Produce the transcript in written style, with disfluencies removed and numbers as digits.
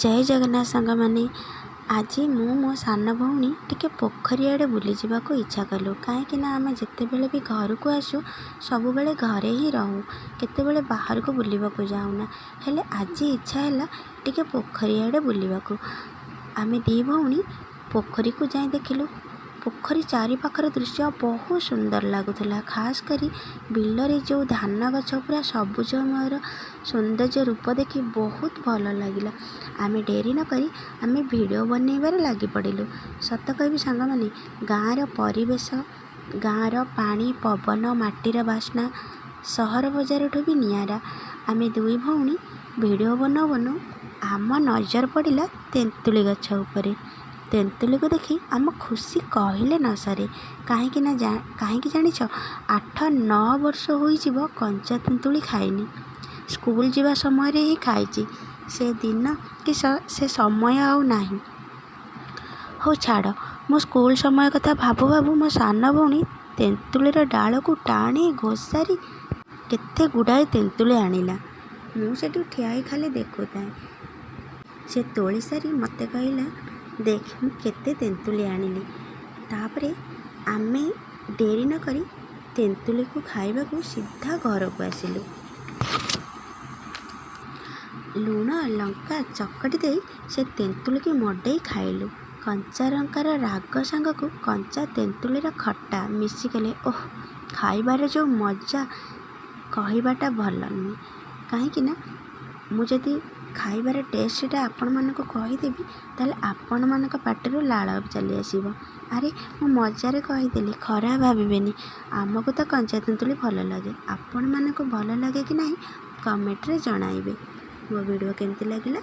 ଜୟ ଜଗନ୍ନାଥ ସାଙ୍ଗମାନେ। ଆଜି ମୁଁ ମୋ ସାନ ଭଉଣୀ ଟିକେ ପୋଖରୀ ଆଡ଼େ ବୁଲିଯିବାକୁ ଇଚ୍ଛା କଲୁ, କାହିଁକିନା ଆମେ ଯେତେବେଳେ ବି ଘରକୁ ଆସୁ ସବୁବେଳେ ଘରେ ହିଁ ରହୁ, କେତେବେଳେ ବାହାରକୁ ବୁଲିବାକୁ ଯାଉନା। ହେଲେ ଆଜି ଇଚ୍ଛା ହେଲା ଟିକେ ପୋଖରୀ ଆଡ଼େ ବୁଲିବାକୁ। ଆମେ ଦୁଇ ଭଉଣୀ ପୋଖରୀକୁ ଯାଇ ଦେଖିଲୁ, ପୋଖରୀ ଚାରିପାଖର ଦୃଶ୍ୟ ବହୁତ ସୁନ୍ଦର ଲାଗୁଥିଲା। ଖାସ୍ କରି ବିଲରେ ଯେଉଁ ଧାନ ଗଛ ପୁରା ସବୁଜମୟର ସୌନ୍ଦର୍ଯ୍ୟ ରୂପ ଦେଖି ବହୁତ ଭଲ ଲାଗିଲା। ଆମେ ଡେରି ନକରି ଆମେ ଭିଡ଼ିଓ ବନେଇବାରେ ଲାଗି ପଡ଼ିଲୁ। ସତ କହିବି ସାଙ୍ଗମାନେ, ଗାଁର ପରିବେଶ, ଗାଁର ପାଣି ପବନ, ମାଟିର ବାସ୍ନା ସହର ବଜାରଠୁ ବି ନିଆରା। ଆମେ ଦୁଇ ଭଉଣୀ ଭିଡ଼ିଓ ବନଉ ବନଉ ଆମ ନଜର ପଡ଼ିଲା ତେନ୍ତୁଳି ଗଛ ଉପରେ। ତେନ୍ତୁଳିକୁ ଦେଖି ଆମ ଖୁସି କହିଲେ ନ ସରେ। କାହିଁକି ନା କାହିଁକି ଜାଣିଛ? 8-9 ବର୍ଷ ହୋଇଯିବ କଞ୍ଚା ତେନ୍ତୁଳି ଖାଇନି। ସ୍କୁଲ ଯିବା ସମୟରେ ହିଁ ଖାଇଛି। ସେ ଦିନ କି ସେ ସମୟ ଆଉ ନାହିଁ। ହଉ ଛାଡ଼, ମୁଁ ସ୍କୁଲ ସମୟ କଥା ଭାବୁ ଭାବୁ ମୋ ସାନ ଭଉଣୀ ତେନ୍ତୁଳିର ଡାଳକୁ ଟାଣି ଘୋଷାରି କେତେ ଗୁଡ଼ାଏ ତେନ୍ତୁଳି ଆଣିଲା। ମୁଁ ସେଠି ଠିଆ ହୋଇ ଖାଲି ଦେଖୁଥାଏ। ସେ ତୋଳି ସାରି ମୋତେ କହିଲା, ଦେଖ ମୁଁ କେତେ ତେନ୍ତୁଳି ଆଣିଲି। ତାପରେ ଆମେ ଡେରି ନକରି ତେନ୍ତୁଳିକୁ ଖାଇବାକୁ ସିଧା ଘରକୁ ଆସିଲୁ। ଲୁଣ ଲଙ୍କା ଚକଟି ଦେଇ ସେ ତେନ୍ତୁଳିକି ମଡ଼େଇ ଖାଇଲୁ। କଞ୍ଚା ଲଙ୍କାର ରାଗ ସାଙ୍ଗକୁ କଞ୍ଚା ତେନ୍ତୁଳିର ଖଟା ମିଶିଗଲେ ଓଃ, ଖାଇବାର ଯେଉଁ ମଜା କହିବାଟା ଭଲ ନୁହେଁ। କାହିଁକିନା ମୁଁ ଯଦି ଖାଇବାର ଟେଷ୍ଟଟା ଆପଣମାନଙ୍କୁ କହିଦେବି, ତାହେଲେ ଆପଣମାନଙ୍କ ପାଟିରୁ ଲାଳ ଚାଲି ଆସିବ। ଆରେ, ମୁଁ ମଜାରେ କହିଦେଲି, ଖରାପ ଭାବିବେନି। ଆମକୁ ତ କଞ୍ଚା ତେନ୍ତୁଳି ଭଲ ଲାଗେ। ଆପଣମାନଙ୍କୁ ଭଲ ଲାଗେ କି ନାହିଁ କମେଣ୍ଟରେ ଜଣାଇବେ। ମୋ ଭିଡ଼ିଓ କେମିତି ଲାଗିଲା?